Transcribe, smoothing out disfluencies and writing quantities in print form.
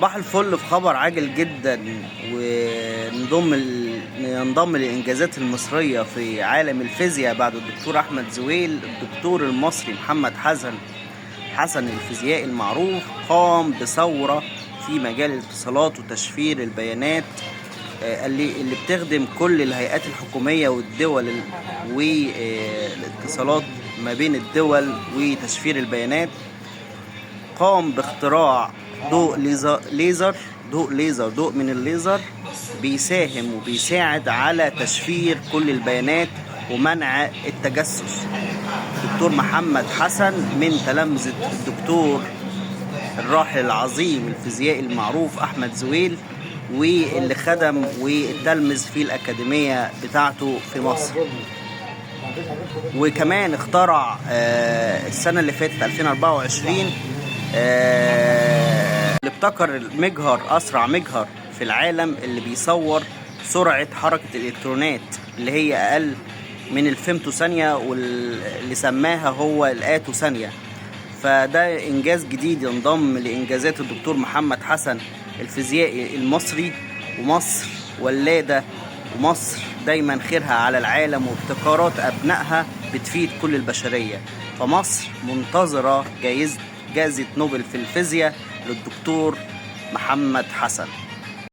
صباح الفل. في خبر عاجل جدا ونضم ينضم للإنجازات المصرية في عالم الفيزياء بعد الدكتور أحمد زويل. الدكتور المصري محمد حسن الفيزيائي المعروف قام بثورة في مجال الاتصالات وتشفير البيانات، اللي بتخدم كل الهيئات الحكومية والدول والاتصالات ما بين الدول وتشفير البيانات. قام باختراع ضوء ليزر، ضوء ليزر، ضوء من الليزر بيساهم وبيساعد على تشفير كل البيانات ومنع التجسس. دكتور محمد حسن من تلامذة الدكتور الراحل العظيم الفيزيائي المعروف أحمد زويل، واللي خدم والتلمذ في الأكاديمية بتاعته في مصر. وكمان اخترع السنة اللي فاتت 2024، اللي ابتكر المجهر، أسرع مجهر في العالم اللي بيصور سرعة حركة الإلكترونات اللي هي أقل من الفيمتو ثانية، واللي سماها هو الآتو ثانية. فده إنجاز جديد ينضم لإنجازات الدكتور محمد حسن الفيزيائي المصري. ومصر ولادة، ومصر دايما خيرها على العالم، وابتكارات أبنائها بتفيد كل البشرية. فمصر منتظرة جائزة نوبل في الفيزياء للدكتور محمد حسن.